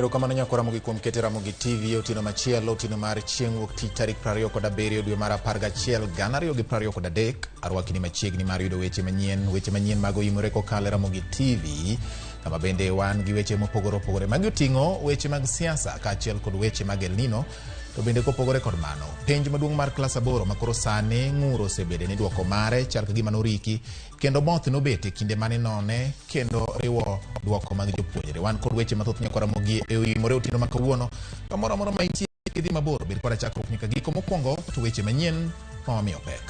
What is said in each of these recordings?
Erokamano nyako Ramogi kuom keto Ramogi TV otieno machielo, otieno mar chieng' wuok tich tarik 27 dwe mar 11 2023. Arwakini machiegni mar yudo weche manyien, weche manyien mag oimore kokalo e Ramogi TV, kama bende wan gi weche mopogore opogore. Magi oting'o weche mag siasa kaachiel kod weche mag El Nino, to bende kopogore kod mano, penj maduong' mar klas aboro ma koro sani ng'ur osebede ni dwoko mare chal ka gima noriki kendo both nobet e kinde mane none kendo riwo dwoko mag jopuonjre. Wan kod weche mathoth nyaka Ramogi e oimore otieno ma kawuono. Kamoro amora ma intie kidhi mabor, bed koda chakruok nyaka giko. Mokwongo to weche manyien ma wamiyo pek.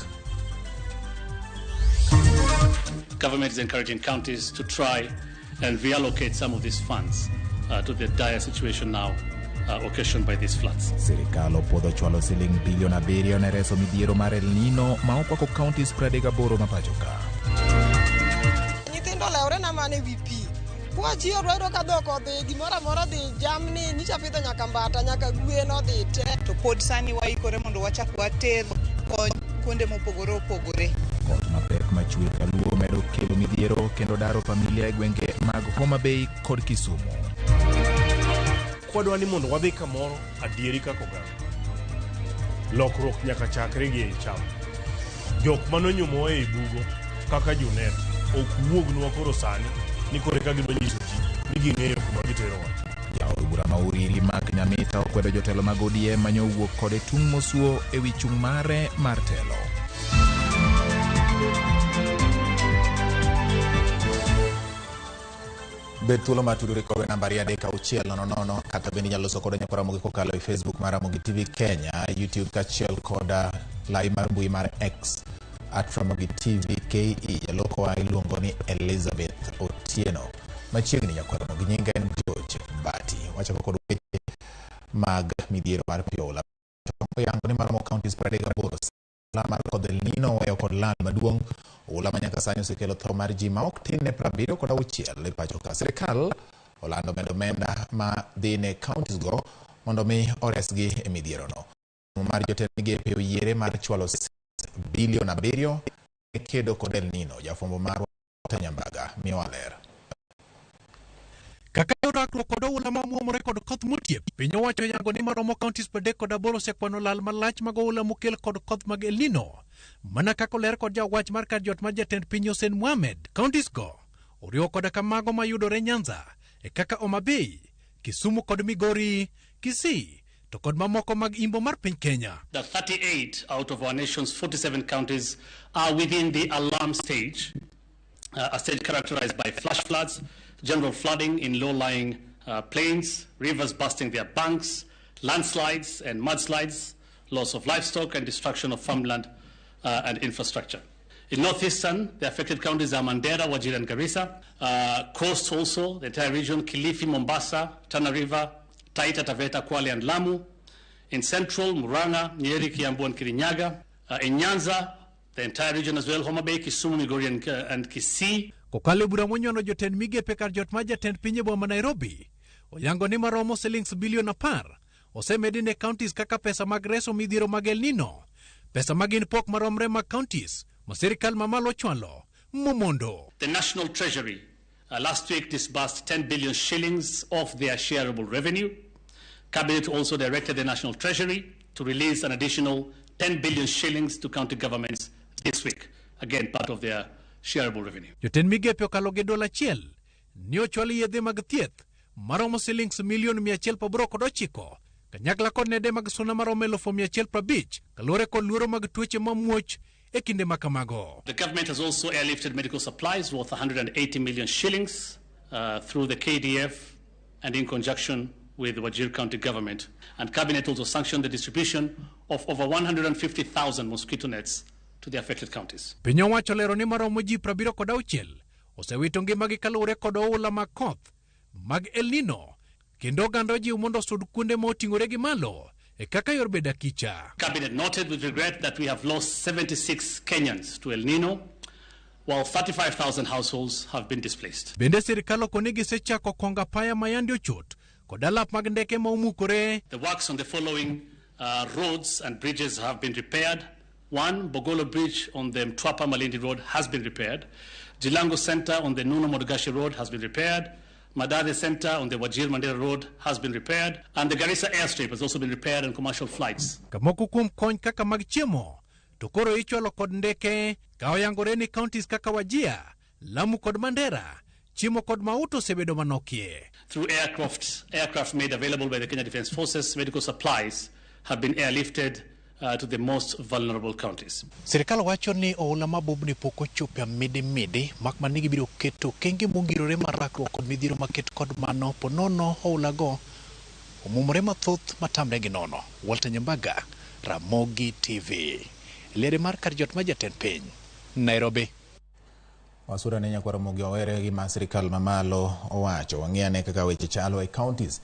Government is encouraging counties to try and reallocate some of these funds to the dire situation now occasioned by these floods. Sirikal opuodho chwalo siling bilion 7 ne reso midhiero mar El Nino ma okwako counties 38 ma pacho ka. Nyithindo olewore na mana e wi pi. Kwa chiewo to wayudo ka dhok odhi, gimoro amora odhi, jamni, nyicha pidho nyaka mbata, nyaka gwen odhi te. To pod sani waikore mondo wachak water kony kuonde mopogore opogore. Koth mapek machwe kaluo medo kelo midhiero kendo daro familia e gwenge mag Homa Bay kod Kisumu. Kwadwa ni mondo wadhi kamoro adieri kaka oganda. Lokruok nyaka chakre gi ei chama. Jok manonyumowa ei bugo kaka Junet ok wuognwa koro sani ni koro eka gidwa nyiso ji ni ging'eyo kuma giterowa. Jaod bura ma Uriri Mark Nyamita okwedo jotelo mag ODM manyo owuok kode tung' mosuo e wi chung' mare mar telo. Bed thuolo mar tudori kodwa e namba 23600 kata bende inyalo loso kodwa nyakwa Ramogi kokalo e Facebook mar Ramogi TV Kenya, YouTube kaachiel kod lai mar mbui mar X at Ramogi TV KE. Jalokowa iluongo ni Elizabeth Otieno. Machiegni nyakwa Ramogi, nyinga en George Bati. Wachako kod weche mag midhiero mar pi oula. Oyango ni maromo counties 38 oula mar kodh El Nino oweyo kod lal maduong'. Oula ma nyaka sani osekelo tho mar ji ma ok tin ne 76 e pacho ka. Sirikal olando medo omenda ma dhi ne counties go mondo mi oresgi e midhierono. Mar jotend migepe oyiere mar chwalo bilion 7 e kedo kod El Nino. Jafwambo marwa Nyambaga miyowa ler. Kaka orakruok kod oula ma muomore kod koth motiep, piny owacho yango ni maromo counties 38 osekwano lal malach mag oula mokel kod koth mag El Nino. Mana kaka oler kod jawach mar kar jot mar jatend piny Hussein Mohamed, counties go oriwo koda ka mago mayudore Nyanza, e kaka Homa Bay, Kisumu kod Migori, Kisii, to kod mamoko mag imbo mar piny Kenya. The 38 out of our nation's 47 counties are within the alarm stage, a stage characterized by flash floods, general flooding in low-lying plains, rivers busting their banks, landslides and mudslides, loss of livestock and destruction of farmland and infrastructure. In northeastern, the affected counties are Mandera, Wajir and Garissa. Coast also, the entire region, Kilifi, Mombasa, Tana River, Taita, Taveta, Kwale and Lamu. In central, Murang'a, Nyeri, Kiambu and Kirinyaga. In Nyanza, the entire region as well, Homa Bay, Kisumu, Migori and Kisii. Kokalo e bura monyono jotend migepe kar jot mar jatend piny e boma Nairobi, oyango ni maromo silings bilion 10 osemedi ne counties kaka pesa mag reso midhiero mag El Nino, pesa ma gin pok maromre mag counties ma sirikal mamalo ochwalo momondo. The National Treasury last week disbursed 10 billion shillings of their shareable revenue. Cabinet also directed the National Treasury to release an additional 10 billion shillings to county governments this week. Again, part of their shareable revenue. Jotend migepe okalo gi dola achiel ni ochwal yedhe mag thieth maromo silings milion 189 kanyakla kod nede mag suna maromo 150,000 kaluwore kod luoro mag tuoche mamuoch e kinde ma kamago. The government has also airlifted medical supplies worth 180 million shillings through the KDF and in conjunction with the Wajir County government. And Cabinet also sanctioned the distribution of over 150,000 mosquito nets to the affected counties. Piny owacho lero ni maromo ji 76 osewito ngimagi kaluwore kod oula mag koth mag El Nino kendo oganda ojiw mondo osud kuonde ma oting'ore gi malo e kaka yor bedo akicha. Cabinet noted with regret that we have lost 76 Kenyans to El Nino, while 35,000 households have been displaced. Bende sirikal okoni gisechako kongo apaya ma yande ochot kod alap mag ndeke ma omukore. The works on the following roads and bridges have been repaired. 1, Bogolo Bridge on the Mtwapa Malindi Road has been repaired. Jilango Center on the Nuno Modogashe Road has been repaired. Madade Center on the Wajir Mandera Road has been repaired, and the Garissa airstrip has also been repaired and commercial flights. Ka moko kuom kony kaka mag chiemo to koro ichwalo kod ndeke ka oyangore ni counties kaka Wajir, Lamu kod Mandera chiemo kod mauta osebedo manokie. Through aircraft made available by the Kenya Defence Forces, medical supplies have been airlifted to the most vulnerable counties. Sirikal wacho ni oula mabubni pok ochopo e midimidi mak mana ni gibiro keto okenge mongirore mar rakruok kod midhiero maket kod mano ponono oulago omumore mathoth matamre gi nono. Walter Nyambaga, Ramogi TV. Liere mar kar jot ma jatend piny, Nairobi. Wasura ne nyakwar Ramogi owere gi ma sirikal mamalo owacho. Wang'i ane kaka weche chalo e counties.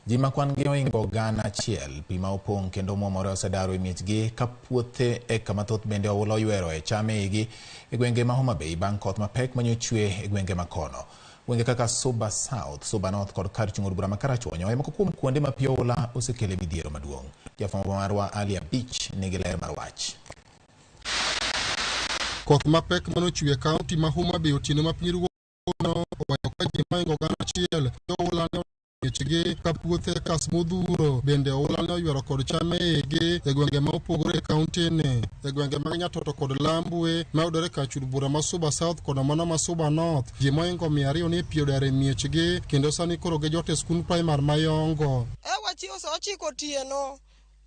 Ji ma kwan gi ohingo 1,000 pi ma opong' kendo muomore osedaro e miechgi ka puothe eka mathoth bende oula oywero e cham e igi e gwenge ma Homa Bay bang' koth mapek manyochwe e gwenge makono. Gwenge kaka Suba South, Suba North kod kar chung' od bura ma Karachuonyo e moko kuom kuonde ma pi oula osekele midhiero maduong'. Jafwambo marwa Ali Abich nigi ler mar wach. Koth mapek manochwe e kaunti ma Homa Bay otieno ma piny ruono oweyo ka ji mohingo 1,000 oula ne miechgi ka puothe kas modhuro bende oula ne oywero kod cham e igi e gwenge ma opogore e kaunti ni. E gwenge mag Nyatoto kod Lambwe ma yudore kar chud bura ma Suba South kod mano ma Suba North, ji mohingo 200 ne pi odar e miechgi kendo sani koro gijot e skund primar ma Yongo. E wachiewo sa 9 otieno,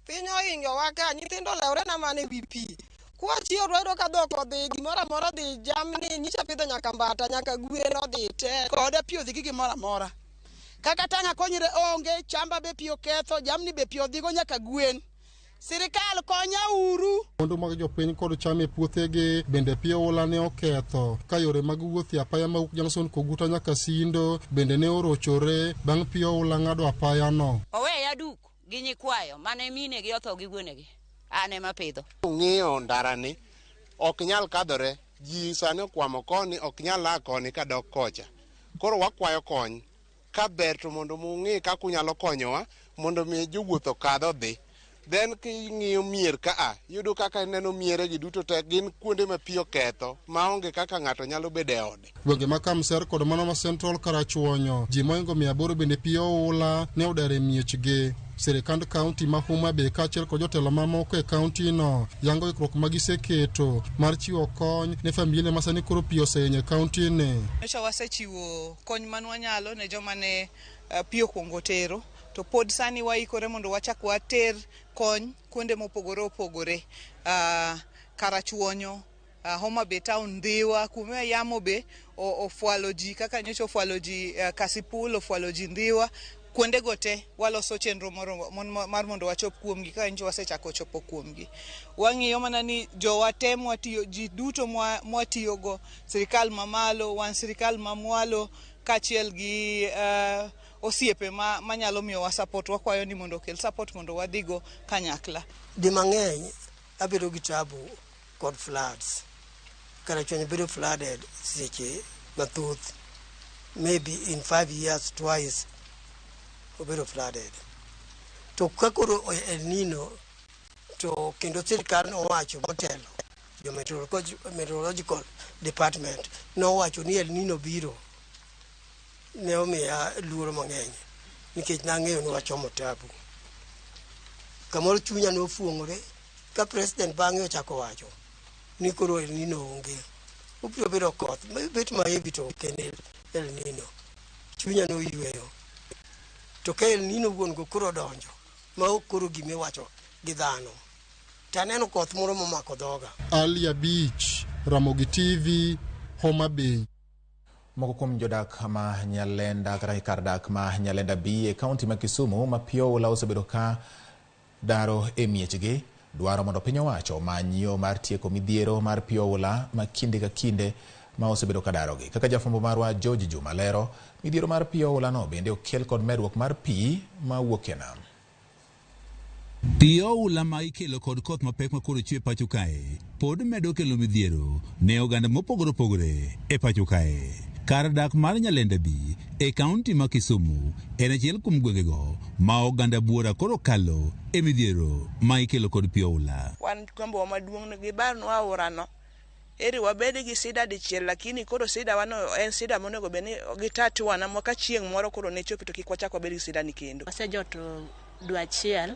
piny ohingowa ka, nyithindo olewre na mana e wi pi. Kwachiewo to wayudo ka dhok odhi, gimoro amora odhi, jamni, nyicha pidho nyaka mbata, nyaka gwen odhi te. Koda pi odhi gi gimoro amora. Kaka tang' akonyre onge, chamba be pi oketho, jamni be pi odhigo nyaka gwen. Sirikal konya uru. Mwandu mag jopiny kod cham e puothegi bende pi oula ne oketho ka yore mag wuoth e apaya mawuok Johnson Koguta nyaka Sindo bende ne orochore bang' pi oula ng'ado apayano. Oweya duk gi nyikwayo mane minegi otho gi wuonegi, an ema apidho. Ung'iyo ndarani ok nyal kadhore, ji sani okwamo koni ok nyal a koni kadok kocha. Koro wakwayo kony ka ber to mondo mung'i kaka unyalo konyowa mondo mi jowuoth okadh odhi. Then king'iyo mier kaa, iyudo kaka ineno miere gi duto te gin kuonde ma pi oketho maonge kaka ng'ato nyalo bedo e ode. Gwenge ma Kamser kod mano ma Central Karachuonyo, ji mohingo 800 bende pi oula ne odar e miechgi. Sirikand kaunti ma Homa Bay kaachiel kod jotelo mamoko e kaunti no yango ikruok ma giseketo mar chiwo kony ne familia ma sani koro pi osehinyo e kaunti ni. Nyocha wasechiwo kony man wanyalo ne joma ne pi okwongo tero, to pod sani waikore mondo wachak water kony kuonde mopogore opogore. Karachuonyo, Homa Bay town, Ndhiwa, kuma yamo be ofwalo ji kaka nyocha ofwalo ji Kasipul, ofwalo ji Ndhiwa. Kuondego te waloso chenro moro mar mondo wachop kuomgi kaka nyocha wasechako chopo kuomgi. Wang'iyo mana ni jowa te mwatiyo, ji duto mwatiyogo, sirikal mamalo, wan sirikal mamwalo, kaachiel gi osiepe manyalo miyowa support, wakwayo ni mondo okel support mondo wadhigo kanyakla. Di mang'eny abedo gi tabu kod floods. Karachuonyo bedo flooded seche mathoth, maybe in 5 years twice obedo flooded. To ka koro El Nino to kendo sirikal nowacho motelo, jo meteorological department nowacho ni El Nino biro, ne omiya luoro mang'eny nikech nang'eyo ni wachomo tabu. Kamoro chunya ne ofuong'ore ka president bang'e ochako wacho ni koro El Nino onge, obiro bedo koth bet ma heavy to ok en El Nino. Chunya ne oyweyo. To ka El Nino wuon go koro odonjo ma ok koro gimiwacho gi dhano, to aneno koth moro momako dhoga. Ali Abich, Ramogi TV, Homa Bay. Moko kuom jodak ma Nyalenda kata kar dak ma Nyalenda B e kaunti ma Kisumu ma pi oula osebedo ka daro e miechgi dwaro mondo piny owacho omany yo mar tieko midhiero mar pi oula ma kinde ka kinde ma osebedo ka darogi. Kaka jafwambo marwa George Juma lero, midhiero mar pi oula no bende okel kod medruok mar pi mawuok e nam. Pi oula ma ikelo kod koth mapek ma koro chwe pacho kae pod medo kelo midhiero ne oganda mopogore opogore e pacho kae. Kar dak mar Nyalenda B e kaunti ma Kisumu en achiel kuom gwengego ma oganda buora koro kalo e midhiero ma ikelo kod pi oula. Wan gombowa maduong' ni gibarnwa aorano. Eri wabed gi sida dichiel lakini koro sida wano en sida monego bed ni gitatuana ma ka chieng' moro koro ne chopi to kik wachak wabed gi sida ni kendo. Wasejot dwe achiel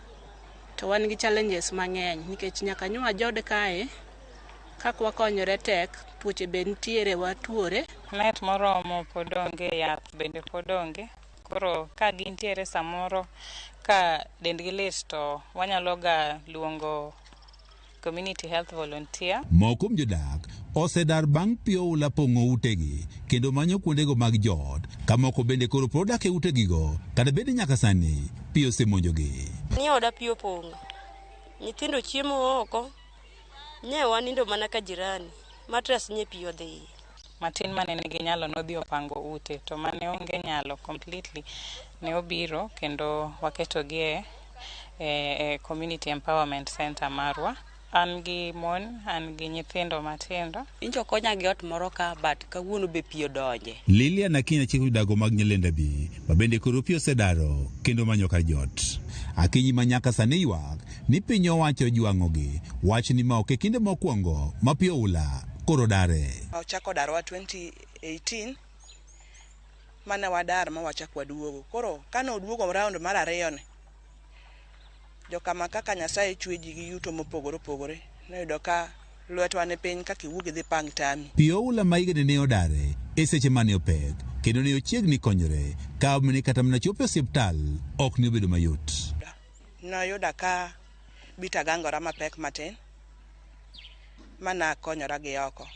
to wan gi challenges mang'eny nikech nyaka nyo wajod kae kaka wakonyore tek, tuoche be nitiere watuore. Net moromo pod onge, yath bende pod onge. Koro ka gintiere samoro ka dendgi lit to wanyalo ga luongo community health volunteer. Moko kuom jodak osedar bang' pi oula pong'o utegi kendo manyo kuondego mag joot ka moko bende koro pod dak e utegigo kata bed ni nyaka sani pi osemonjogi. Ni oda pi opong'o. Nyithindo chiemo oko. Nye wanindo mana ka jirani. Mattress nye pi odhi. Matin mane nigi nyalo nodhi opango ute to mane onge nyalo completely ne obiro kendo waketogi e community empowerment center marwa. An gi mon, an gi nyithindo matindo. Injo konya gi ot moro ka but kawuono be pi odonje. Lilian Akinyi achiel kuom jodago mag Nyalenda B ma bende koro pi osedaro kendo manyo kar jot. Akinyi ma nyaka sani ywak ni piny owacho ojwang'ogi wach ni ma ok e kinde mokwongo ma pi oula koro dare. Ochako darowa 2018 mane wadar ma wachak waduogo. Koro kane oduogo round mar ariyo ni, jokama kaka Nyasaye chwe ji gi yuto mopogore opogore noyudo ka lwetwa ni piny kaka iwuok idhi pang tami. Pi oula ma higani ne odare e seche mane opek kendo ne ochiegni konyore ka mane kata mana chopo e osiptal ok ne obedo mayot. Noyuda ka bita gangora mapek matin mana akonyora gi oko.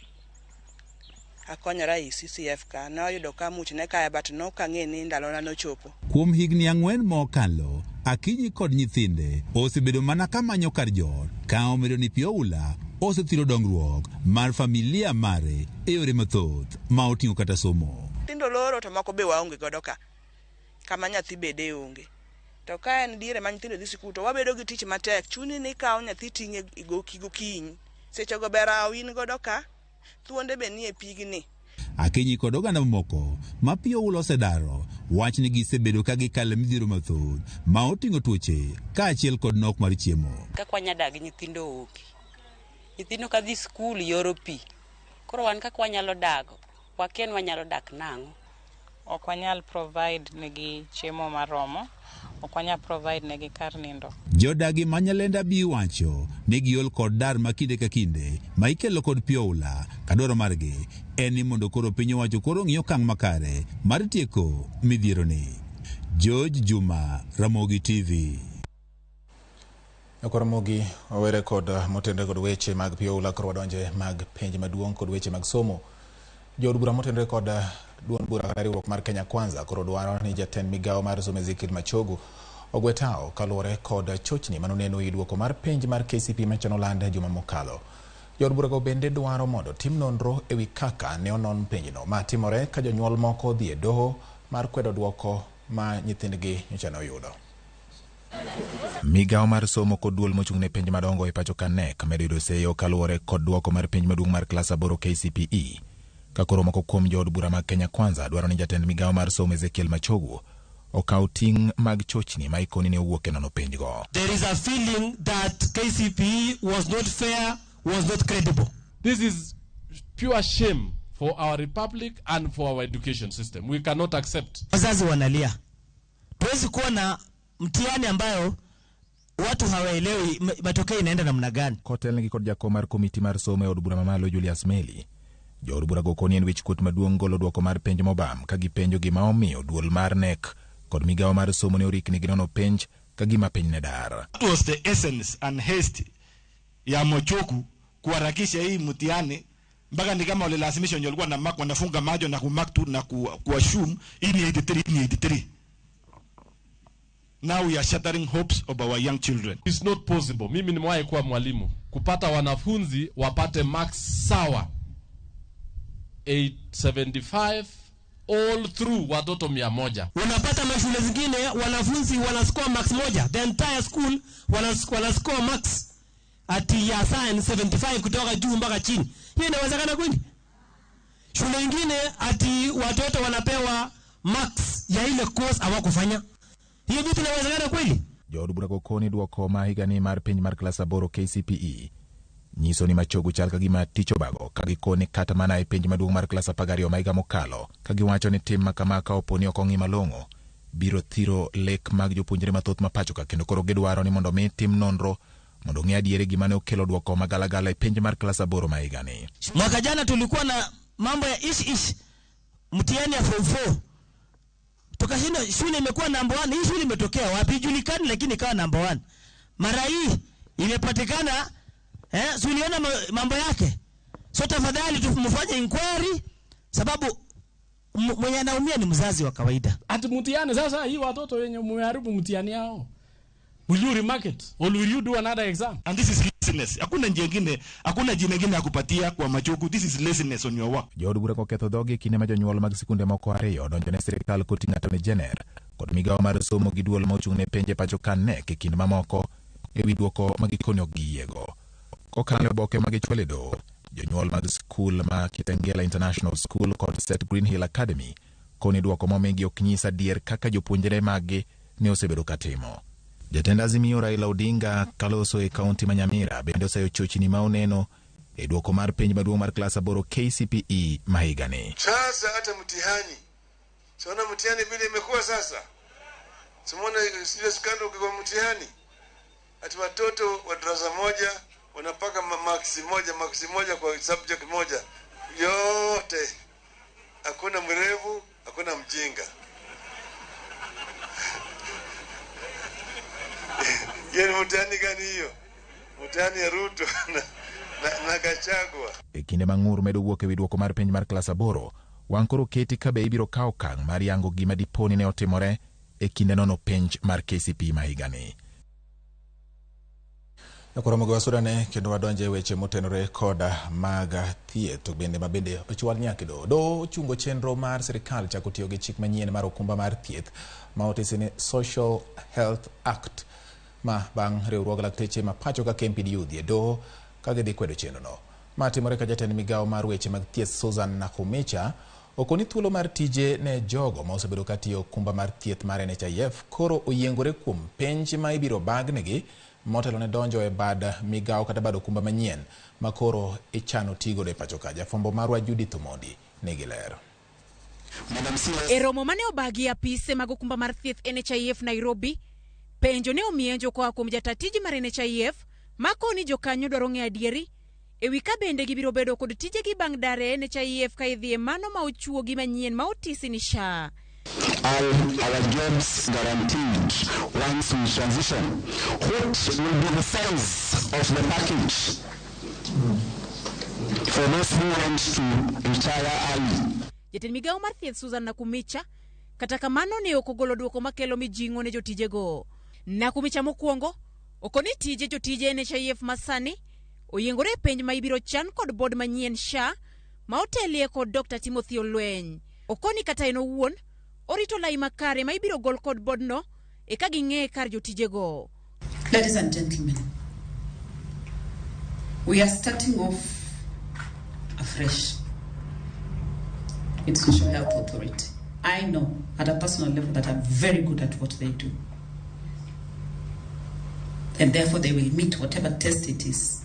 Akonyora ei CCF ka noyudo ka much ne kaya but nok ang'e ni ndalona nochopo. Kuom higni 4 mokalo, Akinyi kod nyithinde osebedo mana ka manyo kar jot ka omedo ni pi oula osethiro dongruok mar familia mare e yore mathoth ma oting'o kata somo. Nyithindo loro to moko be waonge godo ka kama nyathi bede onge. To ka en diere ma nyithindo dhi sikul to wabedo gi tich matek, chuni ni ikawo nyathi ting'e gokinyi. Sechego ber rawo in godo ka, thuonde be nie pigni. Akinyi kod oganda mamoko ma pi oula osedaro wach ni gisebedo ka gikalo e midhiero mathoth ma oting'o tuoche kaachiel kod nok mar chiemo. Kaka wanyadak gi nyithindo onge. Nyithindo ka dhi skul yoro pi. Koro wan kaka wanyalo dak, wakia ni wanyalo dak nang'o. Ok wanyal provide negi chiemo maromo, ok wanyal provide negi kar nindo. Jodagi ma Nyalenda B wacho ni giol kod dar ma kinde ka kinde ma ikelo kod pi oula ka dwaro margi en ni mondo koro piny owacho koro ong'i okang' makare mar tieko midhieroni. George Juma, Ramogi TV. Ramogi owere kod motenre kod weche mag pi oula koro wadonje mag penj maduong' kod weche mag somo. Jood bura motenre kod duond bura kata riwruok mar Kenya Kwanza koro dwaro ni jatend migawo mar somo Ezekiel Machogu ogwe tao kaluwore kod chochni manoneno e duoko mar penj mar KCPE machano land juma mokalo. Jood burago bende dwaro mondo tim nonro ewi kaka ne onon penjno ma timore ka jonyuol moko odhi e doho mar kwedo duoko ma nyithindgi nyocha ne oyudo. Migawo mar somo kod duol mochung' ne penj madongo e pacho ka KNEC medo yudo seyo kaluwore kod duoko mar penj maduong' mar klas 8 KCPE. Ka koro moko kuom jood bura mag Kenya Kwanza dwaro ni jatend migawo mar somo Ezekiel Machogu okaw ting' mag chochni ma ikoni ne owuok e nono penjgo. There is a feeling that KCPE was not fair, was not credible. This is pure shame for our republic and for our education system. We cannot accept. Wazazi wanalia. Tuwezi kuwa na mtihani ambayo watu hawaelewi matokeo inaenda namna gani. Kotelnegi kod jakom mar komiti mar somo e od bura mamalo Julius Meli. Jood burago koni en wich kuot maduong' golo duoko mar penj mobam ka gipenjo gima omiyo duol mar KNEC kod migawo mar somo ne orikni gi nono penj ka gima piny ne dar. What was the essence and haste ya Machogu kuharakisha hii mtihani mpaka ni kama walilazimisha wenye walikuwa na mark wanafunga macho na kumark tu na kuassume hii ni 83, hii ni 83. Now we are shattering hopes of our young children. It's not possible. Mimi nimewahi kuwa mwalimu kupata wanafunzi wapate marks sawa 875 all through watoto 100. Unapata mashule zingine wanafunzi wanascore marks moja, the entire school wanascore marks ati ya science 75 kutoka juu mpaka chini. Hiyo inawezekana kweli? Shule nyingine ati watoto wanapewa marks ya ile course hawakufanya. Hiyo vitu inawezekana kweli? Jood burago koni duoko ma higani mar penj mar klas 8 KCPE Nyiso ni Machogu chal ka gima tich obago ka gikone kata mana e penj maduong' mar klas 12 ma higa mokalo, ka giwacho ni tim ma kama ka opo ni ok ong'i malong'o biro thiro lek mag jopuonjre mathoth ma pacho ka, kendo koro gidwaro ni mondo mi tim nonro mondo ong'e adieri gima ne okelo dwoko magalagala e penj mar klas 8 ma higani. Mwaka jana tulikuwa na mambo ya ish ish, mtihani ya form 4 tukashinda, shule imekuwa number 1. Hii shule imetokea wapi ijulikani, lakini ikawa number 1. Mara hii imepatikana, si uliona mambo yake. So tafadhali tumfanye inquiry, sababu mwenye anaumia ni mzazi wa kawaida. Ati mtihani sasa hii watoto wenye mmeharibu mtihani yao, will you remark it or will you do another exam? And this is laziness. Hakuna njia nyingine, hakuna jina lingine ya kupatia kwa Machogu. This is laziness on your work. Jood bura koketho dhogi e kinde ma jonyuol mag sikunde moko 2 odonjo ne sirikal koting'o Attorney General kod migawo mar somo gi duol ma ochung' ne penje pacho ka KNEC e kind mamoko ewi dwoko ma gikone ok giyiego. Kokalo e oboke ma gichwalo e doho, jonyuol mag skul ma Kitengela International School kod Set Green Hill Academy koni dwoko momigi ok nyis adier kaka jopuonjre maggi ne osebedo katimo. Jatend Azimio Raila Odinga kaloso e kaunti ma Nyamira bende oseyo chochni ma oneno e dwoko mar penj maduong' mar klas 8 KCPE ma higani. Sasa hata mtihani, siona mtihani vile imekuwa sasa, simuona zile skandal kwa mtihani, ati watoto wa darasa moja wanapaka maksi moja kwa subject moja yote, hakuna mrevu, hakuna mjinga. Hiyo ni mtihani gani hiyo? Mtihani ya Ruto na Gachagua. E kinde ma ng'ur medo wuok ewi dwoko mar penj mar klas 8, wang' koro keti ka be ibiro kawo okang' mar yango gima diponi ne otimore e kinde nono penj mar KCPE ma higani. Nakoromogo wasudane kendo wadonje weche motenore koda mag thieth to bende mabende ochwal nyaka doho. Doho ochungo chenro mar sirikal chako tiyo gi chik manyien mar okumba mar thieth ma otisi ni Social Health Act ma bang' riwruog lakteche ma pacho ka KMPDU dhi e doho ka gidhi kwedo chenrono. Ma timore ka jatend migawo mar weche mag thieth Susan Nakhumicha okoni thuolo mar tije ne jogo ma osebedo ka tiyo okumba mar thieth mar NHIF koro oyiengore kuom penj ma ibiro bagnegi motelo ne donjo e bad migawo kata bad okumba manyien ma koro ichano tigodo e pacho ka. Jafwambo marwa Judith Omondi nigi ler. E romo mane obagi apise mag okumba mar thieth NHIF Nairobi, penjo ne omienjo koa kuom jata tije mar NHIF makoni jokanyo dwaro ng'eyo adieri ewi ka bende gibiro bedo kod tijegi bang' dar e NHIF ka idhi e mano ma ochuogi manyien ma otisi ni SHA. Are our jobs guaranteed once we transition? What will be the size of the package for those who want to retire early? Jatend migawo mar thieth Susan Nakhumicha kata kamano ne ok ogolo dwoko makelo mijing'o ne jotijego. Nakhumicha mokwongo okoni tije jotije NHIF masani oyiengore e penj ma ibiro chan kod board manyien SHA ma otelie kod Dr. Timothy Olweny. Okoni kata en owuon orito lai makare ma ibiro gol kod boardno eka ging'e kar jotijego. Ladies and gentlemen, we are starting off afresh with Social Health Authority. I know at a personal level that I'm very good at what they do. And therefore they will meet whatever test it is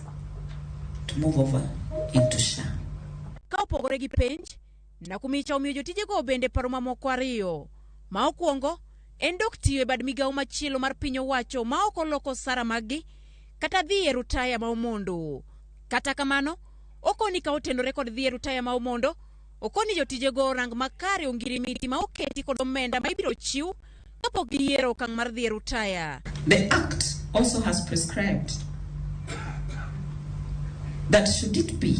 to move over into SHA. Ka opogore gi penj, Nakhumicha omiyo jotijego bende paro mamoko 2. Ma okwongo en dok tiyo e bad migawo machielo mar piny owacho ma ok oloko sara maggi kata dhi e rutaya ma omondo. Kata kamano, okoni ka otenore kod dhi e rutaya ma omondo, okoni jotijego orang makare ongirimiti ma oketi kod omenda ma ibiro chiw kapok giyiero okang' mar dhi e rutaya. The Act also has prescribed that should it be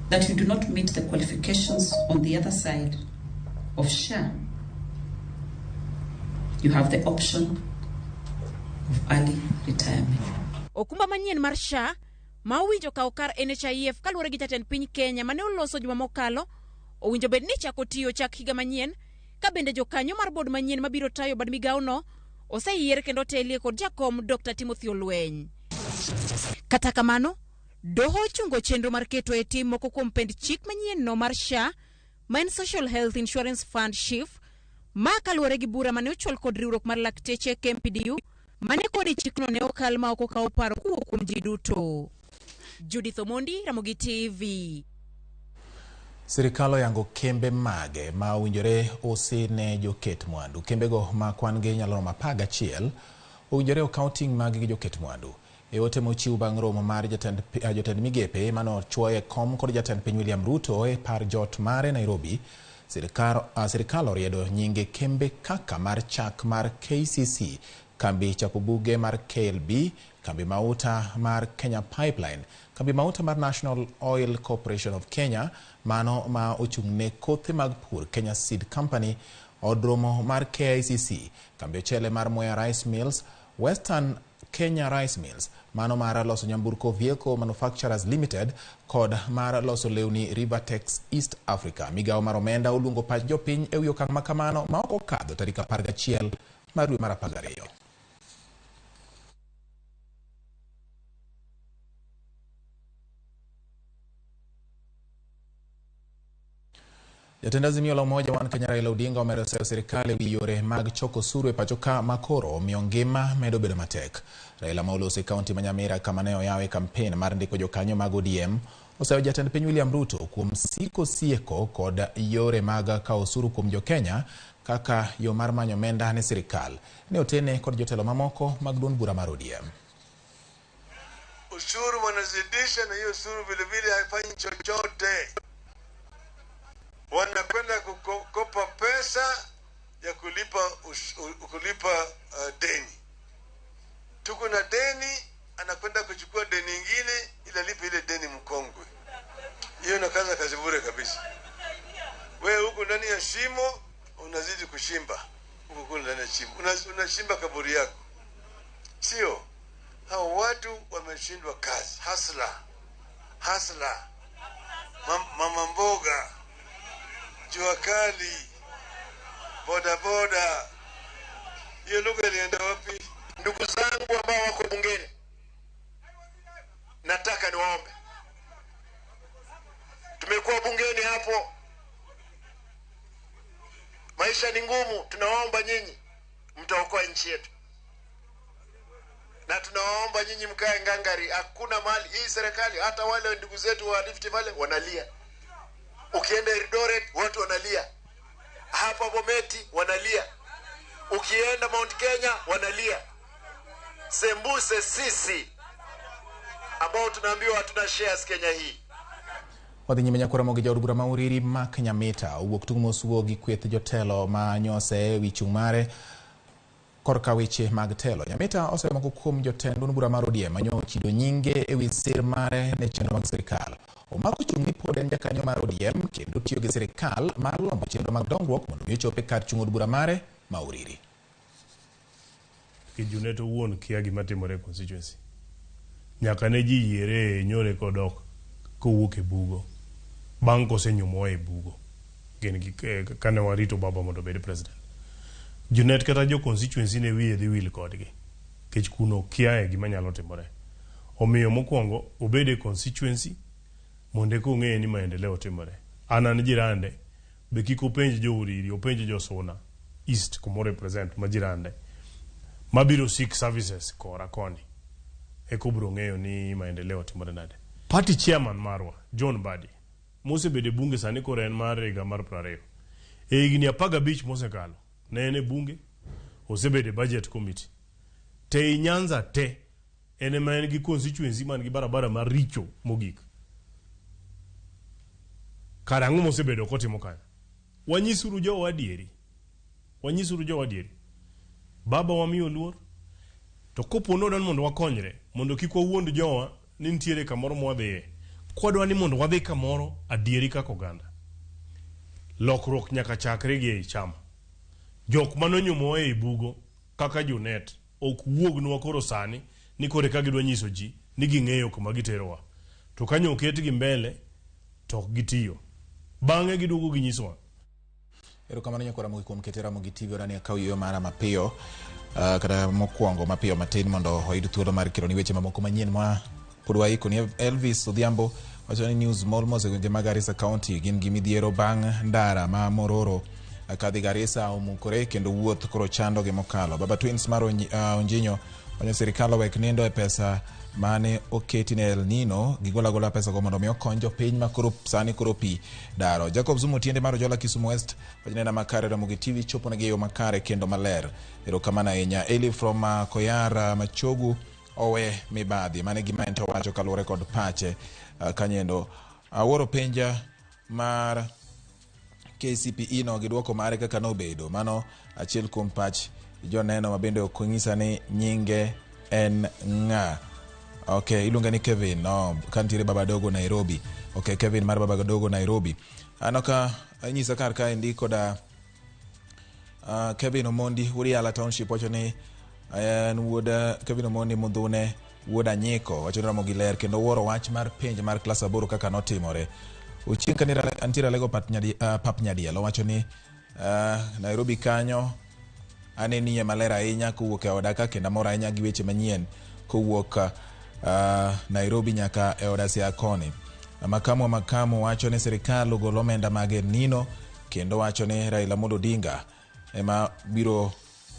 that you do not meet the qualifications on the other side of SHA, you have the option of early retirement. Okumba manyien mar SHA ma owinjo kawo kar NHIF kaluwore gi jatend piny Kenya mane oloso juma mokalo, owinjo bed ni chako tiyo chak higa manyien ka bende jokanyo mar board manyien mabiro tayo bad migawono oseyier kendo otelie kod jakom Dr. Timothy Olweny. Kata kamano, doho ochungo chenro mar keto e tim moko kuom pend chik manyien no mar SHA ma en Social Health Insurance Fund SHIF, ma kaluwore gi bura mane ochwal kod riwruok mar lakteche KMPDU mane kodi chikno ne okal ma ok okawo paro kowuok kuom ji duto. Judith Omondi, Ramogi TV. Sirikal oyango kembe mage ma owinjore usi ne joket mwandu. Kembego ma kwan gi nyalo romo 11 owinjore okaw ting' mag gi joket mwandu. E ote mochiw bang' romo mar jotend migepe mane ochuoye kom kod jatend piny William Ruto e par jot mare Nairobi, sirikal oriedo nyinge kembe kaka mar chak mar KCC, kambi chapo buge mar KLB, kambi mauta mar Kenya Pipeline, kambi mauta mar National Oil Corporation of Kenya, mano ma ochung' ne kothe mag pur Kenya Seed Company, od romo mar KICC, kambi ochele mar Mwea Rice Mills, Western Kenya Rice Mills, mano mar loso nyamburko Vehicle Manufacturers Limited kod mar loso lewni Rivertex East Africa. Migawo mar omenda oluongo pach jopiny ewi okang' ma kamano ma ok okadho tarik 11 mar dwe mar 12. Jatend Azimio la Umoja One Kenya Raila Odinga omedo seyo sirikal ewi yore mag choko osuru e pacho ka ma koro omiyo ngima medo bedo matek. Raila ma oloso e kaunti ma Nyamira kama ne oyawe kampen mar ndiko jokanyo mag ODM oseyo jatend piny William Ruto kuom siko sieko kod yore mag kawo osuru kuom jokenya kaka yo mar manyo omenda ne sirikal. Ne otene kod jotelo mamoko mag duond bura mar ODM. Ushuru wanazidisha, na hiyo ushuru vile vile haifanyi chochote. Wanakwenda kukopa pesa ya kulipa deni. Tuko na deni, anakwenda kuchukua deni ingine ili alipe ile deni mkongwe. Hiyo inakaza kazi bure kabisa. Wewe huko ndani ya shimo unazidi kushimba, huko kule ndani ya shimo unashimba kaburi yako, sio? Hao watu wameshindwa kazi, hustler hustler, mama mboga, jua kali, bodaboda. Hiyo lugha ilienda wapi? Ndugu zangu ambao wako bungeni, nataka niwaombe. Tumekuwa bungeni hapo, maisha ni ngumu. Tunawaomba nyinyi, mtaokoa nchi yetu, na tunawaomba nyinyi mkae ngangari. Hakuna mali hii serikali, hata wale ndugu zetu wa Rift Valley wanalia, ukienda Eldoret watu wanalia, hapa Bometi wanalia, ukienda Mount Kenya wanalia. Sembuse sisi ambao tunaambiwa hatuna shares Kenya hii. Wadhi nyime nyakora mogi jaod bura ma Uriri Mark Nyamita owuok tung' mosuo gi kweth jotelo ma nyose ewi chung' mare korka weche mag telo. Nyamita oseyo moko kuom jotend duond bura mar ODM manyo ochido nyinge ewi sir mare ne chenro mag sirikal. Omako chung' ni pod en jakanyo mar ODM kendo tiyo gi sirikal mar lombo chenro mag dongruok mondo mi ochop e kar chung' od bura mare ma Uriri. Junet owuon kia gima timore e constituency. Nyaka ne ji yiere nyore kodok kowuok e bugo. Bang' kosenyumowa e bugo. Gin gi kane warito baba mondo obed president. Junet kata jo constituency ne wiye dhi wil kodgi. Nikech kuno kiaye gima nyalo timore. Omiyo mokwongo obed e constituency mondo eka ong'e ni maendeleo timore. An an jirande be kik openj jo Uriri, openj jo Suna East kuma represent ma jirande mabiro seek services kora koni eka obiro ng'eyo ni maendeleo timore nade. Party chairman marwa John Mbadi mosebedo e bunge sani koro en mar higa mar 20. E higni 15 mosekalo ne en e bunge, osebedo e budget committee. Te i Nyanza te en ema en gi constituency man gi barabara maricho mogik. Kara ang'o mosebedo kotimo kanyo? Wanyisuru jowa adieri. Wanyisuru jowa adieri. Baba wamiyo luor. To kopo ni wadwa ni mondo wakonyre, mondo kik wawuond jowa ni nitiere kamoro mwadhiye. Kwadwa ni mondo wadhi kamoro adieri kaka oganda. Lokruok nyaka chakre gi ei chama. Jok manonyumowa ei bugo kaka Junet ok wuognwa koro sani ni koro eka gidwa nyiso ji ni ging'eyo kuma giterowa. To kanyo oketgi mbele to ok gitiyo. Bang'e giduogo ginyisowa. Erokamano nyakora Ramogi kuom kete Ramogi TV orani akaw yueyo mara mapiyo kata mokwongo mapiyo matin mondo oyud thuolo mar keloni weche mamoko manyien ma pod waiko ni Elvis Odhiambo wacho ni news Molmos e gwenge mag Garissa County gin gi midhiero bang' ndara ma Mororo kadhi Garissa omukore kendo wuoth koro chando gi mokalo. Baba Twins mar Onjinyo Onyo sirikal owek nindo e pesa mane oketi ne El Nino, gigol agola pesa go mondo mi okony jopiny ma koro sani koro pi daro. Jacob Zumo Tiende mar Ojola Kisumu West, wachnena makare Ramogi TV chopo negi e yo makare kendo maler. Erokamano ahinya. Eli from Koyara Machogu owe mibadhi. Mano e gima ento wacho kaluwore kod pache kanyendo. Awuoro penja mar KCPE no gi duoko mare kaka nobedo. Mano achiel kuom pach joneno ma bende ok onyisa ni nyinge en ng'a. Okay, iluonge ni Kevin. No, kantiere Baba Dogo Nairobi. Okay, Kevin mar Baba Dogo Nairobi. Aneno ka inyisa kar kaendi koda Kevin Omondi Uriala Township wacho ni en wuod Kevin Omondi Mudhune wuod Anyiko wacho ni Ramogi ler kendo wuoro wach mar penj mar klas aboro kaka notimore. Ochieng' ka nitiere Alego Pap Nyadiel owacho ni Nairobi kanyo anenie maler ahinya kowuok e oda ka kendo amor ahinya gi weche manyien kowuok Nairobi nyaka e oda Siaya koni. Makamu wa makamu wacho ni sirikal ogol omenda mag El Nino kendo wacho ni Raila Amolo Odinga ema biro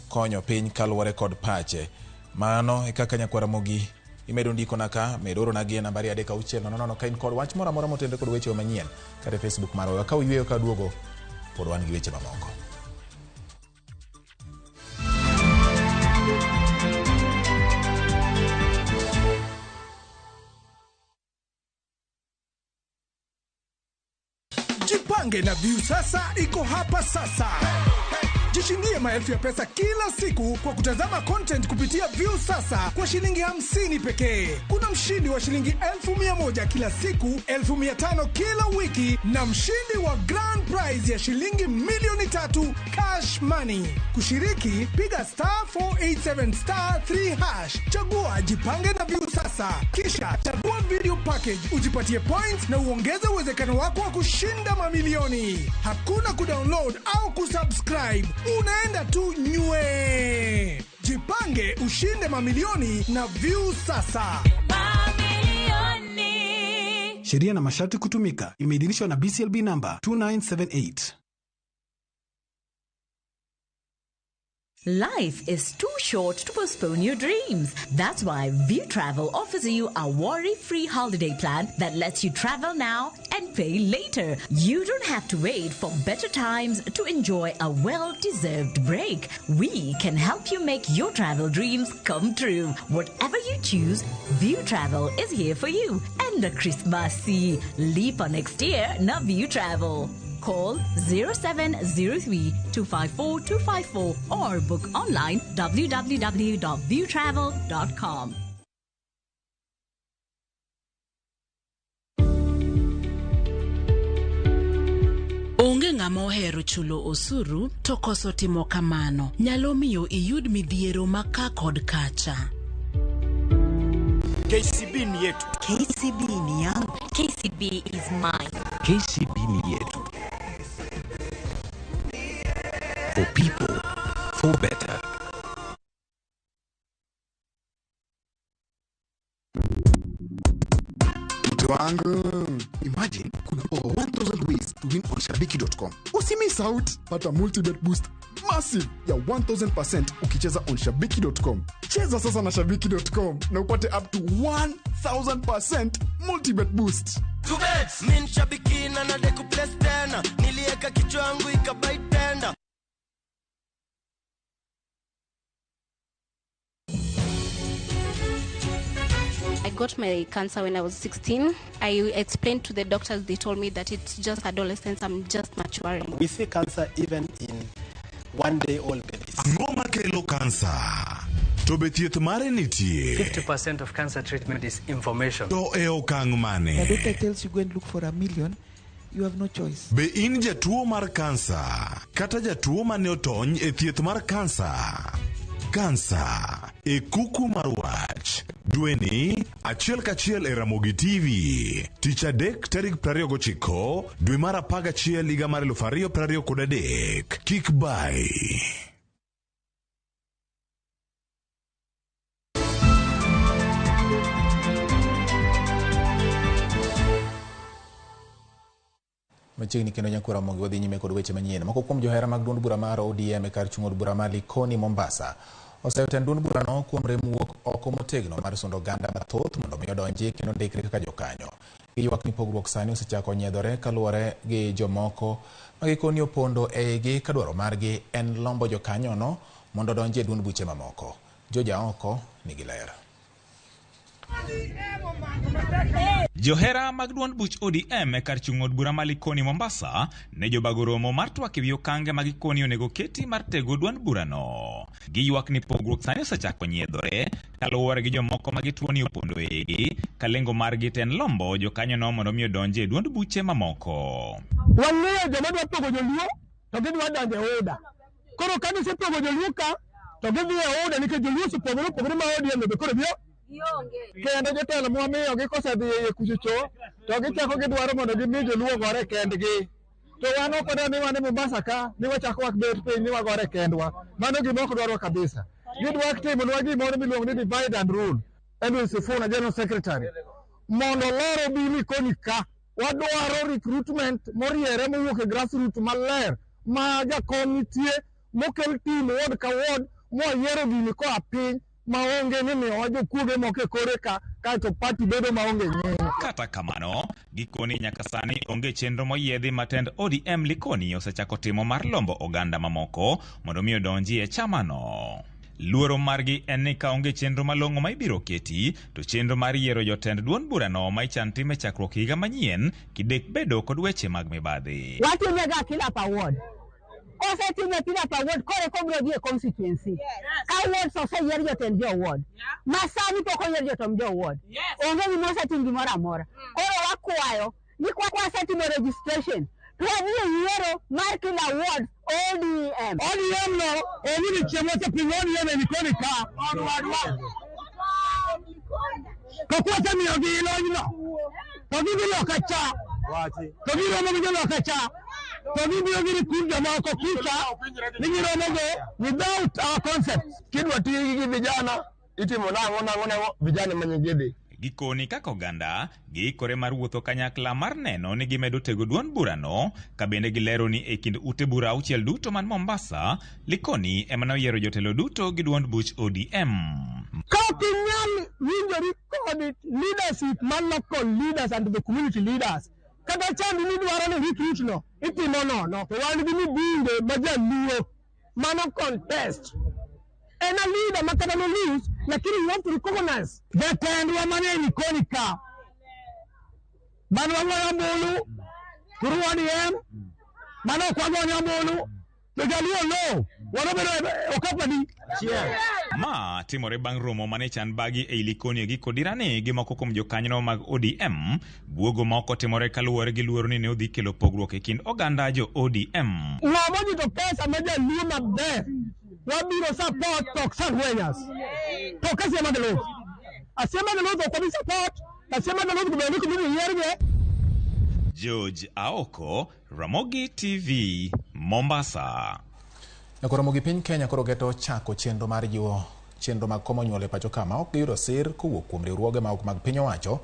konyo piny kaluwore kod pache. Mano e kaka nyakwar Ramogi imedo ndikona ka, med orona gi e nambari 3 6 0 0 ka in kod wach moro amora motenore kod weche manyien kata e Facebook marwa. Ka uyweyo ka duogo pod wan gi weche mamoko. Jipange na Viusasa iko hapa sasa. Jishindie maelfu ya pesa kila siku kwa kutazama content kupitia Viusasa kwa shilingi 50 pekee. Kuna mshindi wa shilingi 100,000 kila siku, 500,000 kila wiki na mshindi wa grand prize ya shilingi 3,000,000 cash money. Kushiriki, piga star 487 star 3 hash, chagua Jipange na Viusasa, kisha chagua video package, ujipatie points na uongeze uwezekano wako wa kushinda mamilioni. Hakuna kudownload au kusubscribe, unaenda tu nywe. Jipange ushinde mamilioni na Viusasa. Sheria na masharti kutumika. Imeidhinishwa na BCLB number 2978. Life is too short to postpone your dreams. That's why View Travel offers you a worry-free holiday plan that lets you travel now and pay later. You don't have to wait for better times to enjoy a well-deserved break. We can help you make your travel dreams come true. Whatever you choose, View Travel is here for you. And a Christmas leap on next year, na View Travel. Call 0703 254 254 or book online www.viewtravel.com. Onge ng'ama ohero chulo osuru to koso timo kamano nyalo miyo iyud midhiero ma ka kod kacha. KCB ni yetu. KCB ni yangu. KCB is mine. KCB ni yetu. For people, for better. Mtu wangu, imagine kuna over 1000 ways to win on shabiki.com. Usimiss out, pata multibet boost massive ya 1000% ukicheza on shabiki.com. Cheza sasa na shabiki.com na upate up to 1000% multibet boost. Mi nshabiki na nadai kuplace tena, nilieka kichwa yangu ikabai tenda. I got my cancer when I was 16. I explained to the doctors, they told me that it's just adolescence, I'm just maturing. We see cancer even in 1-day-old babies. Ang'o makelo kansa? To be thieth mare nitie? 50% of cancer treatment is information. To e okang' mane? The doctor tells you go and look for a million, you have no choice. Be in jatuo mar kansa kata jatuo mane otony e thieth mar kansa? Kansa e kuku mar wach. Dweni achiel kachiel e Ramogi TV. Tich adek tarik 29 dwe mar 11 higa mar 2023. Kik bai. Machiegni kendo nyakwar Ramogi wadhi nyime kod weche manyien. Moko kuom johera mag duond bura mar ODM e kar chung' od bura ma Likoni Mombasa Oseyo tend duond burano kuom rem wuok oko motegno mar sundo oganda mathoth mondo mi odonji kendo ndikre kaka jokanyo. Giywak ni pogruok sani osechako nyiedhore kaluwore gi jomoko ma gikoni opondo eigi ka dwaro margi en lombo jokanyono mondo odonji e duond buche mamoko. Joja oko nigi ler. Johera mag duond buch ODM e kar chung' od bura ma Likoni Mombasa ne jobago romo mar twak ewi okange ma gikoni onego keti mar tego duond burano. Giywak ni pogruok sani osechako nyiedhore kaluwore gi jomoko ma gituo ni opondo eigi ka lengo margi to en lombo jokanyono mondo mi odonji e duond buche mamoko. Wang'eyo joma dwa pogo joluo to gidwa donjo e UDA. Koro ka gisepogo joluo ka to gidhi e UDA nikech joluo osepogore opogore ma ODM be koro biro. Kendo jotelo mwamiyogi kosedhi e iye kuchocho to gichako gidwaro mondo gimi joluo gore kendgi. To wan ok wadwar ni wan e Mombasa ka ni wachako wabet piny ni wagore kendwa. Mano gima ok dwarwa kabisa. Gidwa timonwa gimoro miluongo ni divide and rule. Edwin Sifuna, General Secretary, mondo olor obi Likoni ka. Wadwaro recruitment moriere mowuok e grassroots maler ma jakom nitie mokel team ward ka ward mwayiero gini koa piny maonge ni miyowa jokuoge moko e kore ka kaeto party bedo maonge nying. Kata kamano, gikoni nyaka sani onge chenro moyiedhi ma tend ODM Likoni osechako timo mar lombo oganda mamoko mondo mi odonji e chamano. Luoro margi en ni ka onge chenro malong'o ma ibiro keti, to chenro mar yiero jotend duond burano ma ichan tim e chakruok higa manyien kidek bedo kod weche mag mibadhi. Watimega kila pa ward. Kosetime kila pa ward, koro eka obiro dhi e constituency. Ka wards oseyier jotend jo ward. Ma sani pok oyier jotend jo ward. Onge gima osetim gimoro amora. Koro wakwayo ni kwasetimo registration to wadhi e yiero mar kila ward ODM. ODM no onge ni chiemo osepingo ODM e Likoni ka. To kwasemiyogi lonyno to gidhi loka cha to giromo gi joloka cha to gibiro gi recruit jomoko kucha ni giromogo without our concept. Kidwa ti gi vijana itimo nang'o nang'o nang'o vijana ema nyigi Gikoni kaka oganda giikore mar wuotho kanyakla mar neno ni gimedo tego duond burano ka bende gilero ni e kind ute bura auchiel duto man Mombasa, Likoni ema ne oyiero jotelo duto gi duond buch ODM. Ka ok inyal winjori kod leadership mar local leaders and the community leaders, kata chandi midwaro ni recruit no itimo nono. To wan gi mbunge ma jaluo mano contest. En a leader ma kata no lose, lakini you have to recognize jatendwa mane Likoni ka. Mano wagoyo ombulu through ODM, mano ok wagoyo ombulu to jaluo no wanobedo okapadi. Ma timore bang' romo mane chan bagi ei Likoni e giko dirani gi moko kuom jokanyono mag ODM. Buogo moko timore kaluwore gi luoro ni ne odhi kelo pogruok e kind oganda jo ODM. Ng'ama ojito pesa ma jaluo maber wabiro support to ok Sangwenyas. To ok Asiema Geloth. Asiema Geloth ok wabi support, Asiema Geloth bende kubiro yierge. George Aoko, Ramogi TV, Mombasa. Nyaka Ramogi piny Kenya koro geto chako chenro mar jiwo chenro mag komo nyuol e pacho ka ma ok giyudo sir kowuok kuom riwruoge ma ok mag piny owacho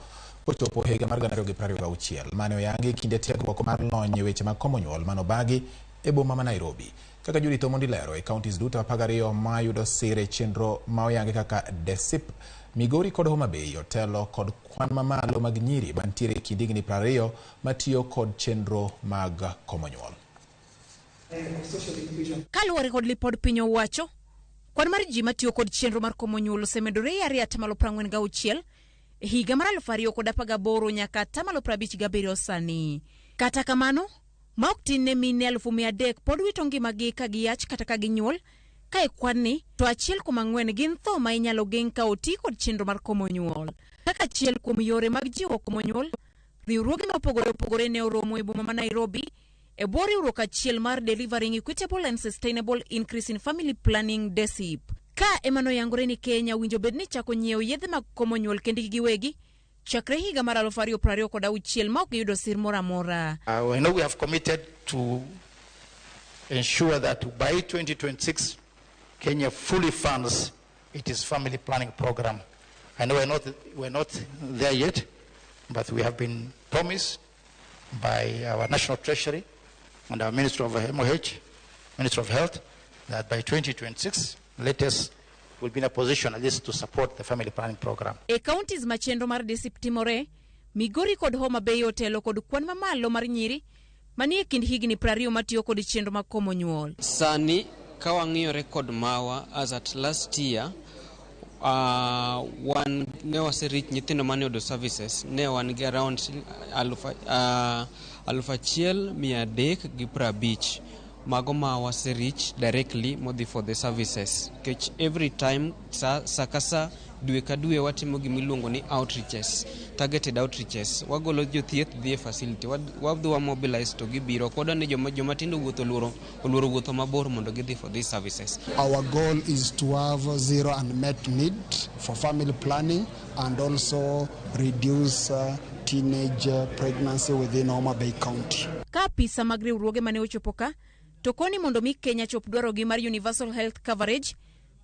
kochopo higa mar 2026. Mane oyangi kinde tiegruok mar lony e weche mag komo nyuol manobagi e boma ma Nairobi. Kaka Judith Omondi lero e counties duto 12 ma yudo sir e chenro ma oyangi kaka DESIP, Migori kod Homa Bay otelo kod kwan mamalo mag nyiri mantiere e kind higni 20 matiyo kod chenro mag komo nyuol. Kaluwore kod lipod piny owacho, kwan mar ji matiyo kod chenro mar komo nyuol osemedore e 2.46 e higa mar 2018 nyaka 57 sani. Kata kamano, ma ok tin ne mine 300,000 pod wito ngimagi ka giyach kata ka ginyuol, ka e kwan ni to 1.4 gin tho ma inyalo geng' ka oti kod chenro mar komo nyuol. Kaka achiel kuom yore mag jiwo komo nyuol, riwruoge mopogore opogore ne oromo e boma ma Nairobi e bwo riwruok achiel mar Delivering Equitable and Sustainable Increase in Family Planning DESIP. Ka ema noyangore ni Kenya winjo bed ni chako nyiewo yedhe mag komo nyuol kendgi giwegi chakre higa mar 2026 ma ok giyudo sir moro amora. We know we have committed to ensure that by 2026 Kenya fully funds its family planning program. I know we're not there yet, but we have been promised by our National Treasury and our Minister of MOH, Minister of Health, that by 2026, latest, will be in a position at least to support the family planning program. E counties ma chenro mar DSIP timore, Migori kod Homa Bay otelo kod kwan mamalo mar nyiri manie kind higni 20 matiyo kod chenro mag komo nyuol. Sani ka wang'iyo rekod mawa as at last year, wan ne waserich nyithindo mane oyudo services ne wan gi around 1350 mago ma waserich directly modhi for the services, nikech every time sa ka sa, dwe ka dwe, watimo gimiluongo ni outreaches, targeted outreaches. Wagolo jothieth dhi e facility, wadhi wa mobilize to gibiro. Ok wadwa ni joma tindo wuotho oluoro wuotho mabor mondo gidhi for these services. Our goal is to have zero unmet need for family planning and also reduce teenage pregnancy within Homa Bay County. Ka apisa mag riwruoge mane ochopo ka to koni mondo mi Kenya chop dwarogi mar universal health coverage,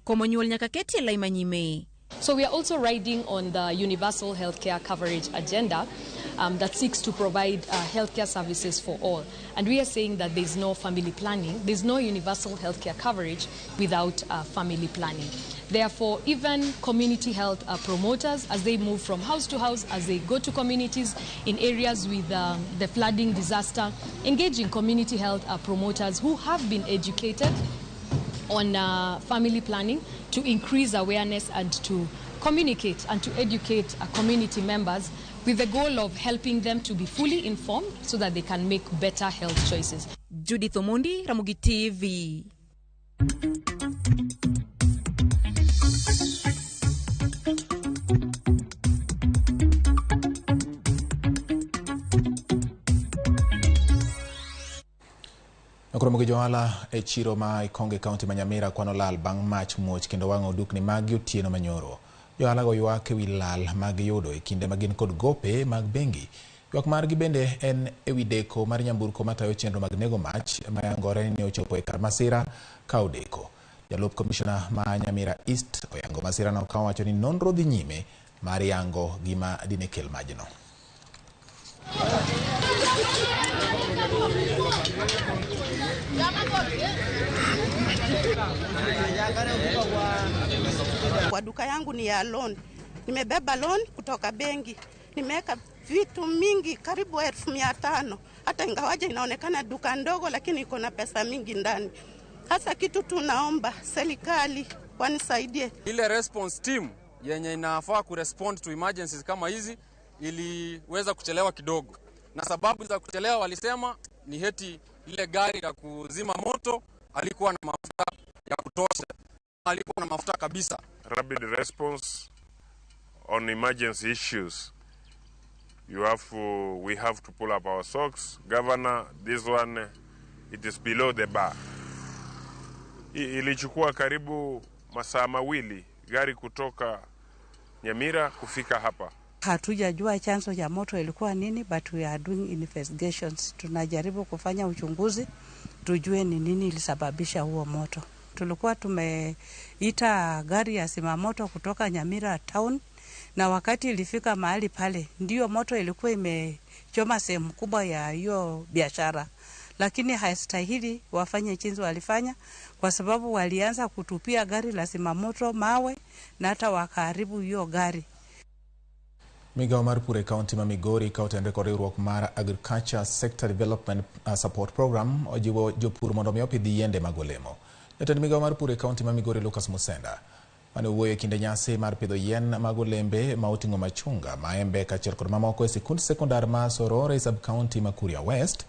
komo nyuol nyaka ketie lai manyime. So we are also riding on the universal healthcare coverage agenda that seeks to provide healthcare services for all. And we are saying that there's no family planning, there's no universal healthcare coverage without family planning. Therefore, even community health promoters, as they move from house to house, as they go to communities in areas with the flooding disaster, engaging community health promoters who have been educated on family planning to increase awareness and to communicate and to educate community members with the goal of helping them to be fully informed so that they can make better health choices. Judith Omondi, Ramogi TV. Nakoromo gi johala e chiro ma Ikonge, kaunti ma Nyamira, kwano lal bang' mach muoch kendo wang'o dukni maggi otieno manyoro. Johala go ywak ewi lal magiyudo e kinde ma gin kod gope mag bengi. Ywak margi bende en ewi deko mar nyamburko matayo chenro mag nego mach mayangore ni ochopo e kar masira ka odeko. Jalup komishona ma Nyamira East oyango masirano ka owacho ni nonro dhi nyime mar yango gima dine kel majno. Kwa duka yangu ni ya loan. Nimebeba loan kutoka benki. Nimeweka vitu mingi karibu 500,000. Hata ingawaje inaonekana duka ndogo lakini iko na pesa mingi ndani. Hasa kitu tunaomba serikali wanisaidie. Ile response team yenye inafaa kurespond to emergencies kama hizi iliweza kuchelewa kidogo. Na sababu za kuchelewa walisema ni heti ile gari la kuzima moto alikuwa na mafuta ya kutosha. Alikuwa na mafuta kabisa. Rapid response on emergency issues. We have to pull up our socks. Governor, this one, it is below the bar. Ilichukua karibu masaa mawili gari kutoka Nyamira kufika hapa. Hatujajua chanzo cha moto ilikuwa nini, but we are doing investigations. Tunajaribu kufanya uchunguzi tujue ni nini ilisababisha huo moto. Tulikuwa tumeita gari ya zimamoto kutoka Nyamira town, na wakati ilifika mahali pale ndio moto ilikuwa imechoma sehemu kubwa ya hiyo biashara. Lakini haistahili wafanye jinsi walifanya, kwa sababu walianza kutupia gari la zimamoto mawe na hata wakaharibu hiyo gari. Migawo mar pur e kaunti ma Migori ka otenore kod riwruok mar Agriculture Sector Development Support Program ojiwo jopur mondo mi opidh yiende mag olemo. Jatend migawo mar pur e kaunti ma Migori Lucas Musenda mane owuoyo e kinde nyasi mar pidho yien mag olembe ma oting'o machunga, maembe kaachiel kod mamoko e sikund sekondar ma Sorore sub county ma Kuria West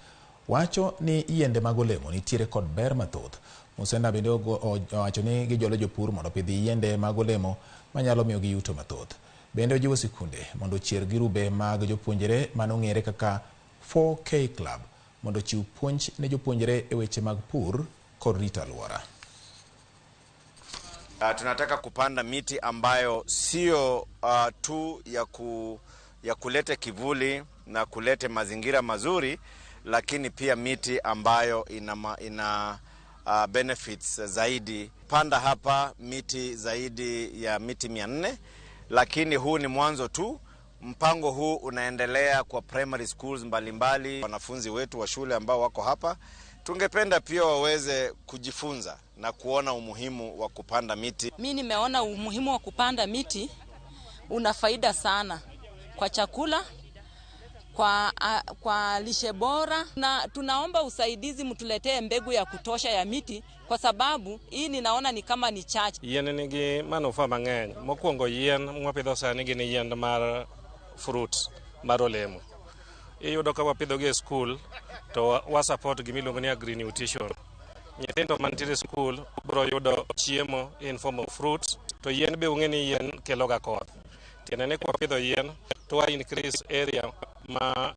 wacho ni yiende mag olemo nitiere kod ber mathoth. Musenda bende owacho ni gijolo jopur mondo opidh yiende mag olemo manyalo miyogi yuto mathoth. Bende ojiwo sikunde mondo ochier girube mag jopuonjre manong'ere kaka 4K Club mondo ochiw puonj ne jopuonjre e weche mag pur kod rito alwora. Tunataka kupanda miti ambayo sio tu ya kulete kivuli na kulete mazingira mazuri, lakini pia miti ambayo ina benefits zaidi. Panda hapa miti zaidi ya miti 400, lakini huu ni mwanzo tu. Mpango huu unaendelea kwa primary schools mbalimbali. Wanafunzi wetu wa shule ambao wako hapa Tungependa pia waweze kujifunza na kuona umuhimu wa kupanda miti. Mi nimeona umuhimu wa kupanda miti una faida sana kwa chakula, kwa lishe bora, na tunaomba usaidizi mtuletee mbegu ya kutosha ya miti kwa sababu hii ninaona ni kama ni chache. Yien nigi manufaa mang'eny. Mokwongo yien mwapidho sani gin yien mar fruit mar olemo. Iyudo ka wapidhogi e skul to wa support gimiluongo ni agri nutrition. Nyithindo mantiere e skul biro yudo chiemo in form of fruits, to yien be ung'e ni yien keloga koth. Tiende ni kwapidho yien to wa increase area ma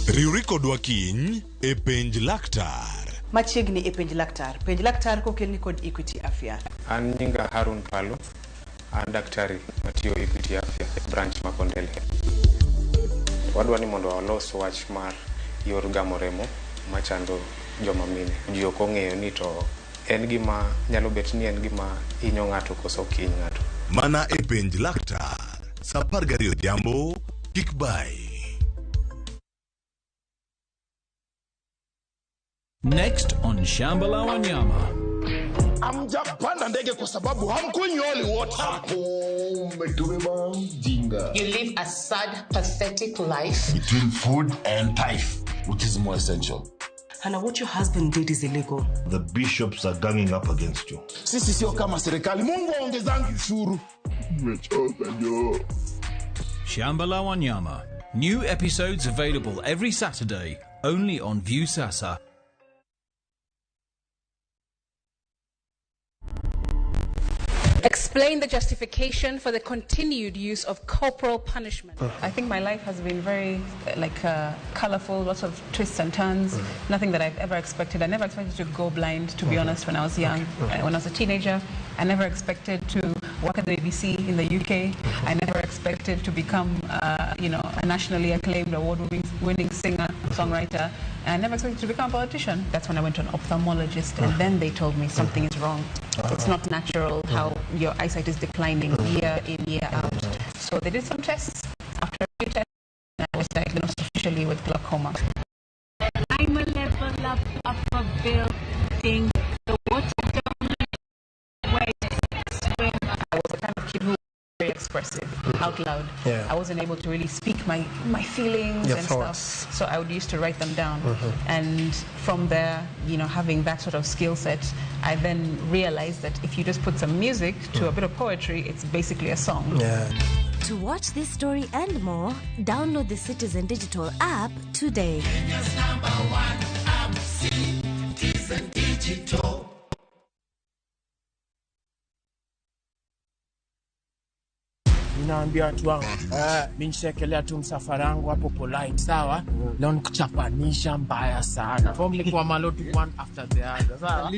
Riwri kodwa kiny e Penj Laktar. Machiegni e Penj Laktar. Penj Laktar kokelni kod Equity Afya. An nyinga Harun Palu, an daktari matiyo Equity Afya branch ma Kondele. Wadwa ni mondo walos wach mar yor gamo remo machando joma mine. Ji ok ong'eyo ni to en gima nyalo bet ni en gima hinyo ng'ato koso ok hiny ng'ato. Mana e Penj Laktar, saa 12 odhiambo, kik bai. Next on Shamba la Wanyama. Hamjapanda ndege kwa sababu hamkunywi holy water. Umetubeba mjinga. You live a sad, pathetic life. Between food and tithe, which is more essential. Hannah, what your husband did is illegal. The bishops are ganging up against you. Sisi sio kama serikali. Mungu aongezangi ushuru. Umechoka jo. Shamba la Wanyama. New episodes available every Saturday, only on Viusasa. Explain the justification for the continued use of corporal punishment. I think my life has been very colorful, lots of twists and turns, nothing that I've ever expected. I never expected to go blind, to be honest, when I was young. When I was a teenager, I never expected to work at the BBC in the UK. I never expected to become, a nationally acclaimed award-winning singer, songwriter. And I never expected to become a politician. That's when I went to an ophthalmologist, and then they told me something is wrong. It's not natural how your eyesight is declining year in, year out. So they did some tests. After a few tests, I was diagnosed officially with glaucoma. I'm a level up of a building. The water don't wait, swim. I was the kind of kid who was very expressive, out loud. Yeah. I wasn't able to really speak my feelings your and thoughts. Stuff. So I would used to write them down. And from there, having that sort of skill set, I then realized that if you just put some music to a bit of poetry, it's basically a song. Yeah. To watch this story and more, download the Citizen Digital app today. Kenya's number one app, Citizen Digital. Ninaambia watu wangu mi nishaekelea tu msafara wangu hapo polite, sawa. Leo nikuchapanisha mbaya sana. Form ni kwa malotu one after the other, sawa.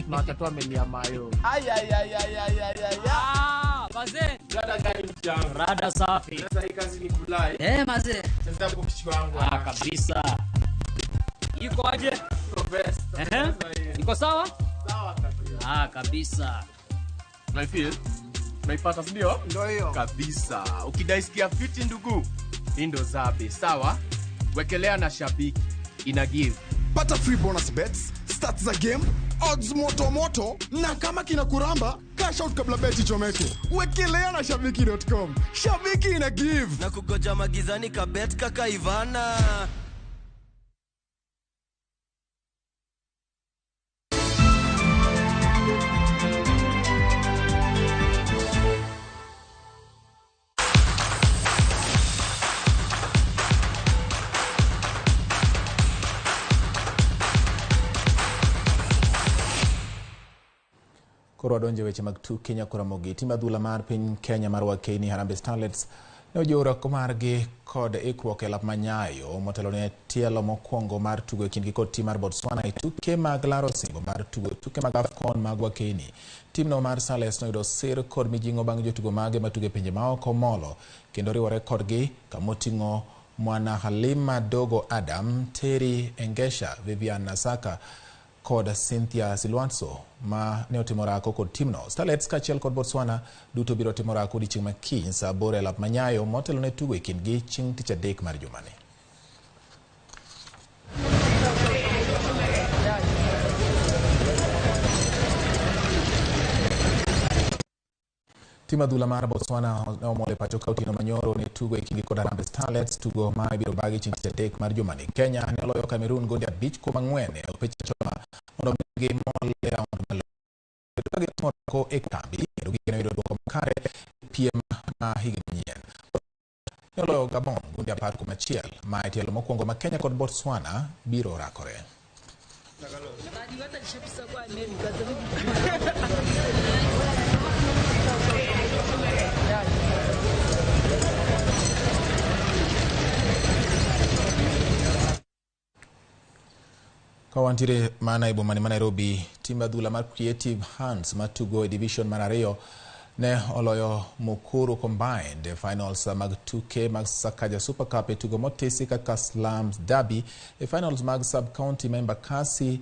Tunawatatua amelia mayo. Ay ay ay ay ay ay ay. Ah, mazee. Rada gani mchango? Rada safi. Sasa hii kazi ni kulai. Mazee. Sasa hapo kichwa wangu. Ah, kabisa. Iko aje? Iko best. Iko sawa? Sawa kabisa. Ah, kabisa. Na feel naipata sindio? Ndio hiyo. Kabisa. Ukidaisikia fiti ndugu, hii ndo zabe, sawa? Wekelea na shabiki. Ina give. Pata free bonus bets, stats za game, odds moto moto, na kama kina kuramba, cash out kabla beti chomeke. Wekelea na shabiki.com. Shabiki ina give. Na kugoja magizani kabet kaka Ivana. Koro wadonje weche mag tuke nyakora mogi. Tim adhula mar piny Kenya mar Wakeini Harambee Starlets Ne ojiwo orako margi kod ikruok e lap manyayo motelo ne tielo mokwongo mar tugo e kindgi kod tim mar Botswana e tuke mag laro osimbo mar tugo tuke mag AFCON mag Wakeni. Timno mar Sales noyudo sir kod mijing'o bang' jotugo mage matugo e pinje maoko molo kendo riwore kodgi kamoting'o Mwana Halima Dogo Adam, Terry Engesha, Vivian Nasaka kod Cynthia Silwanso ma ne otimo orako kod timno. Starlets kaachiel kod Botswana duto biro timo orako odiechieng' ma kiny saa 8 e lap manyayo motelo ne tugo e kindgi chieng' tich adek mar jumani. Tim adhula mar Botswana ne omol e pacho ka otieno manyoro ne tugo e kindgi kod Harambee Starlets, tugo ma ibiro bagi chieng' tich adek mar jumani. Kenya ne oloyo Cameroon gonde 5-4 e opich achoma mondo mi gimol e round maluwo. Ka gitimo orako e kambi kendo gigeno yudo duoko makare e piem ma higa manyien. Ne oloyo Gabon gonde 10-1 ma e tielo mokwongo ma Kenya kod Botswana biro rakore. Ka wantiere mana e bomani ma Nairobi, tim adhula mar Creative Hands matugo e division mar 2 ne oloyo Mukuru Combined e finals mag tuke mag Sakaja Super Cup e tugo motisi kaka Slums Derby e finals mag sub-county ma Embakasi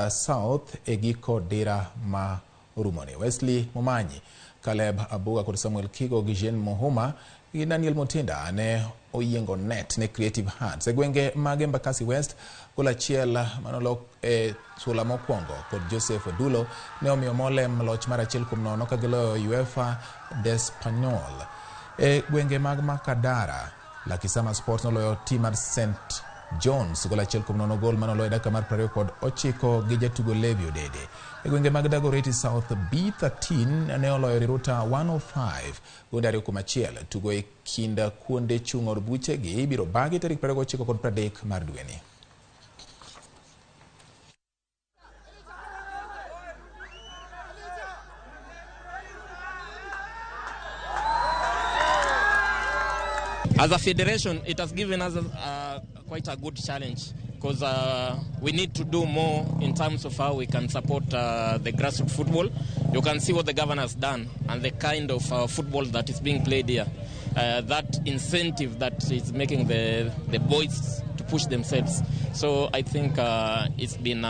South e giko dira ma orumoni. Wesley Momanyi, Caleb Abuga kod Samuel Kigo gi Jean Mohuma gi Daniel Mutinda ne oyiengo net ne Creative Hands. E gwenge mag Embakasi West, gol achiel manolok e sula mokwongo kod Joseph Odulo ne omiyo Molem loch mar 1-0 ka giloyo UEFA d'Espanyol. E gwenge mag Makadara, Lakisama Sports noloyo tim mar St John's gol 1-0 gol manoloyo e dakika mar 29 gi jatugo Levi Odede. E gwenge mag Dagoretti South, B13 ne oloyo Riruta 105 gonde 2-1. Tugo e kind kuonde chung' od buchegi ibiro bagi tarik 29 kod 30 mar dweni. As a federation, it has given us quite a good challenge because we need to do more in terms of how we can support the grassroots football. You can see what the governor has done and the kind of football that is being played here. That incentive that is making the boys to push themselves. So I think it's been,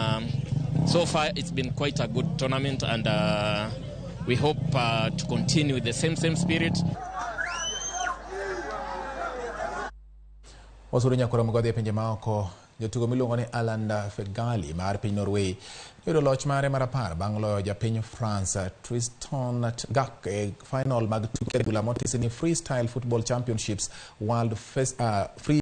so far it's been quite a good tournament, and we hope to continue with the same spirit. Wasuru nyakoro mgodhi e pinje maoko, jotugo miluongo ni Alan Fegali mar piny Norway yudo loch mare mar 10 bang' loyo japiny France Tristan Gak e final mag tuke adhula motisi ni Freestyle Football Championships World Free